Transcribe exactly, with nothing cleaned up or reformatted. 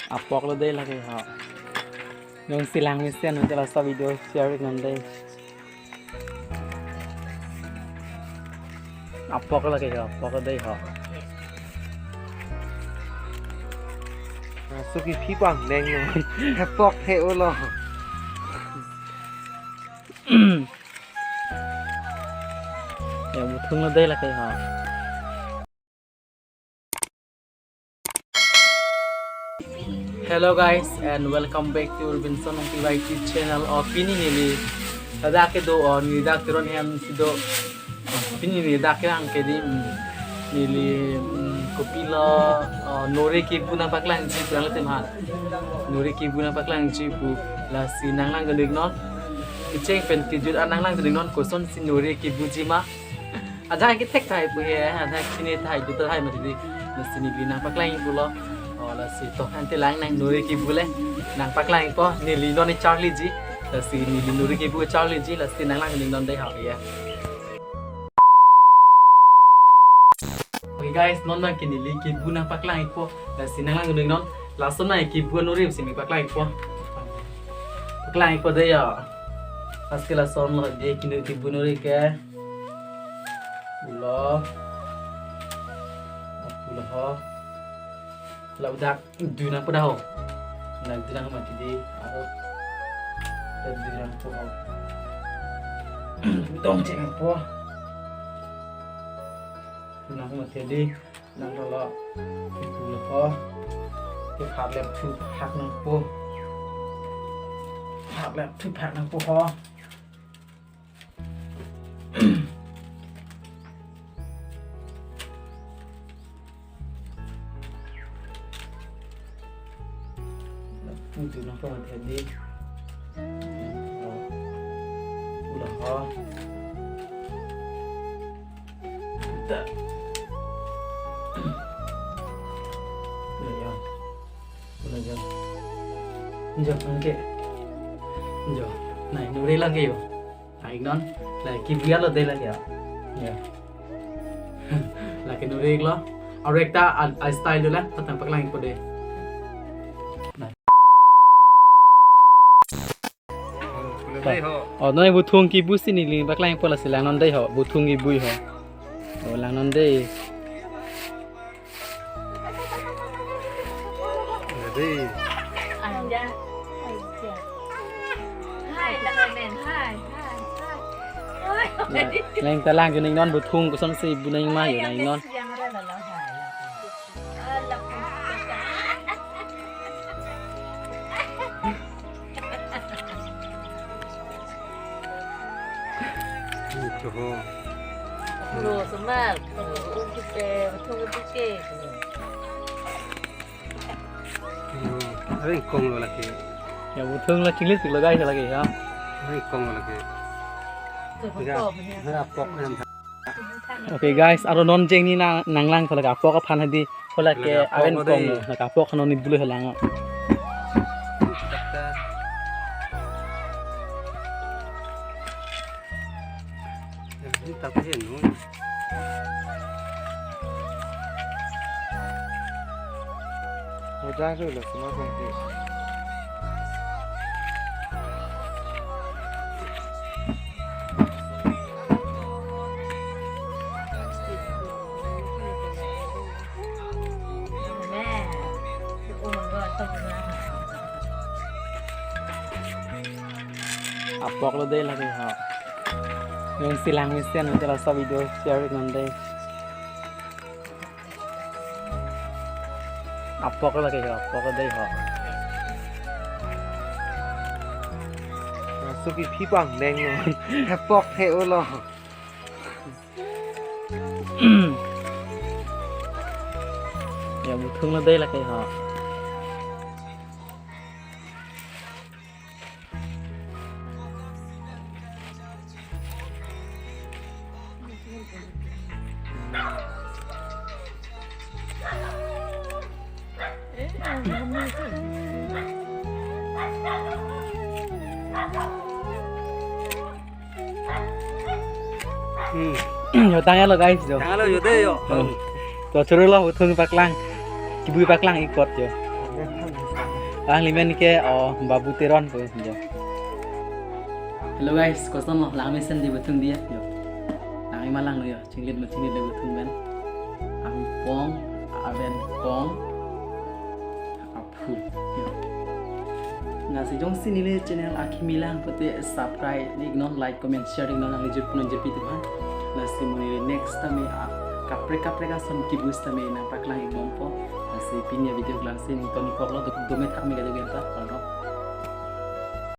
Apok lo dei lake ho. Jongsi lang mesen mate laso video share non dei. Apok lo lake ho, apok lo dei ho. Suki phi pang neng lo. Apok he ulo. Ya, buthung lo dei lake ho. Hello guys, and welcome back to Robinson Ongpi Y T channel. O pini neli ladak kedo, o neli dak Teron hem si do. Pini neli dak kelang ke dei, mm, neli, mm, kopilo, o, nori kebu nangpaklangji pu nangletim ha. Nori kebu nangpaklangji pu, lasi nanglang dun-ik non. Kecheng pen kejut an nanglang dun-ik non, kosonsi nori kebuji ma. Ajahak kethek tahai pu he, ajahak chini tahai, juta tahai mati dei. Lasi neli nangpaklang pulo. O, lasi to ante lang nang nori kebu le. Nangpaklangpo, neli non charliji. Lasi neli nori kebu charliji, lasi nanglang dun-ik non dei ho ya. Okay guys, non abang ke neli kebu nangpaklangpo. Lasi nanglang dun-ik non. Lason abang kebu nori si neli paklangpo. Paklangpo dei ya. Pas ke lason lo dei kinu kebu nori ke. Pulo. Pulo ho. Ladak dui nangpo dah ho. Nang dui nang mati dei. Aro. Dui nangpo ho. Dong chek nangpo. Dui nang mati dei. Nang lo. Pulo ho. Ke phat lep thu phak nangpo. Phat lep thu phak nangpo ho. Putu nangpo mati dei. Pulo ho. Pulo ya. Pulo ya. Jo, anke. Jo. Nai, nori lake yo. Nang-ik non, la kebu lo dei lake ya. Ya. Lake nori-ik lo. Aro ekta a, a style do la, patang paklangpo dei. Nang. Pulo dei ho. O, non buthung kebu si neli paklangpo, lasi lang non dei ho, buthung kebu ho. O, lang non dei. Dei. Anja. Anja. Hai, teman. Hai, hai, hai. Oi. Ya, lang ta lang dun-ik non buthung kosonsi bu nang ma yo lang non. Yang ada dalam hai. Alah. Tuh. Lo semal. Ung kite, ung kite. Tuh. Aring kong lo lake. Ya, buthung lo chinglis lo guys lake ya. Aring kong lo lake. Tuh, ya, kong ya. Harap kok nam. Okay guys, aro non jeng ni nang, nanglangpo lake apok aphan hadi. Ko lake, lake apok aven ko kong dei. Lake apok kano ni bulu helang. Ini tak tahan, no? Mo jang su lo, semua kan di. Apok lo dei lake ho. Jongsi lang mesen mate laso video share non dei. Apok lo lake ho, apok lo dei ho. Suki phi pang neng lo. Apok he ulo. Ya, buthung lo dei lake ho. Hmm. Yo, tanglo guys, yo. Tanglo yo dei yo. Hmm. To churu lo buthung paklang. Kebu paklang ikot yo. Alangli men ke, oh, Babu Teron pu jo. Hello guys, koson lo, lang mesen di betung dia jo. Lang ima lang lo jo, chinglit ma chinglit le betung men. Amen pong, amen pong, aphu jo. Lasi jongsi neli channel akimi lang pute subscribe iknon, like, comment, share iknon, nangli jut punon jut pi tuhan. Lasi mo neli next time a kaprek kaprek ason kibus tame nangpaklang iknon po. Lasi pini avideo klangsi nington ikor lo, do, dome thak me kaduk enta, kardom.